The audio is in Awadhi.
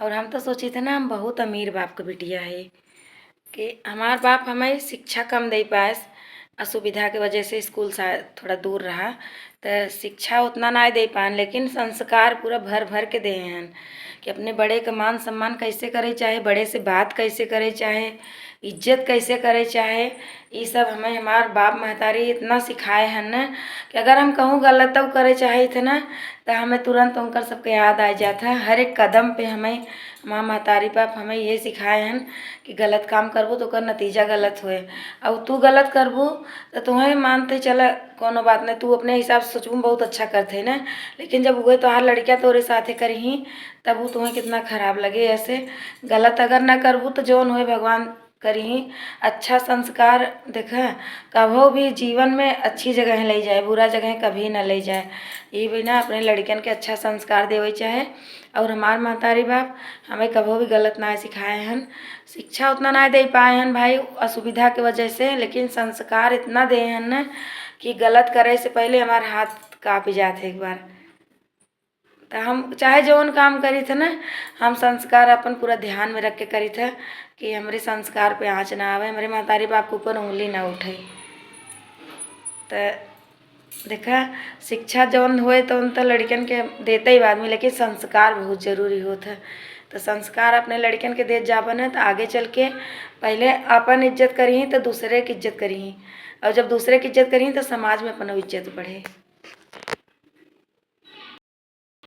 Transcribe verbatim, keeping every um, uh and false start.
और हम तो सोचित है ना, हम बहुत अमीर बाप के बिटिया है, कि हमार बाप हमें शिक्षा कम दे पाएस, असुविधा के वजह से स्कूल सा-, थोड़ा दूर रहा, त शिक्षा उतना ना दे पाएन, लेकिन संस्कार पूरा भर भर के दे हन, कि अपने बड़े के मान सम्मान कैसे करे चाहे, बड़े से बात कैसे करे चाहे, इज्जत कैसे करे चाहे, ई सब हमें हमार बाप महतारी इतना सिखाए हन न, कि अगर हम कहूँ गलत तो करे चाहित है ना, त हमें तुरंत उनकर सबके याद आ जात है। हर एक कदम पे हमें हमार महतारी बाप हमें ये सिखाए हन कि गलत काम करबू तो ओकर नतीजा गलत होए, और तू गलत करबू तो तुम्हें मानते चला, कोनो बात नहीं, तू अपने हिसाब से सोचबू बहुत अच्छा करते है ना, लेकिन जब उहे तोहार लड़कियाँ तोरे साथे करही, तब वो तुम्हें कितना खराब लगे। ऐसे गलत अगर ना करबू तो जौन होए भगवान करिहीं। अच्छा संस्कार, देखा, कभो भी जीवन में अच्छी जगह ले जाए, बुरा जगह कभी ना ले जाए। ये बिना अपने लड़कन के अच्छा संस्कार देवे चाहे। और हमार महतारी बाप हमें कभो भी गलत ना सिखाए हन, शिक्षा उतना ना दे पाए हन भाई, असुविधा के वजह से, लेकिन संस्कार इतना दे हन न कि गलत करे से पहले हमार हाथ काँप जात है एक बार। त हम चाहे जौन काम करित है ना, हम संस्कार अपन पूरा ध्यान में रख के करित है कि हमरे संस्कार पे आँच ना आवे, हमरे महतारी बाप के ऊपर उंगली ना उठे। त देखा, शिक्षा जौन होए तौन त लड़कन के देते ही आदमी, लेकिन संस्कार बहुत जरूरी होत है। त संस्कार अपने लड़कन के देत जाबन है, त आगे चल के पहले अपन इज्जत करिहीं, त दूसरे की इज्जत करिहीं, और जब दूसरे की इज्जत करिहीं, त समाज में अपनो इज्जत बढ़े।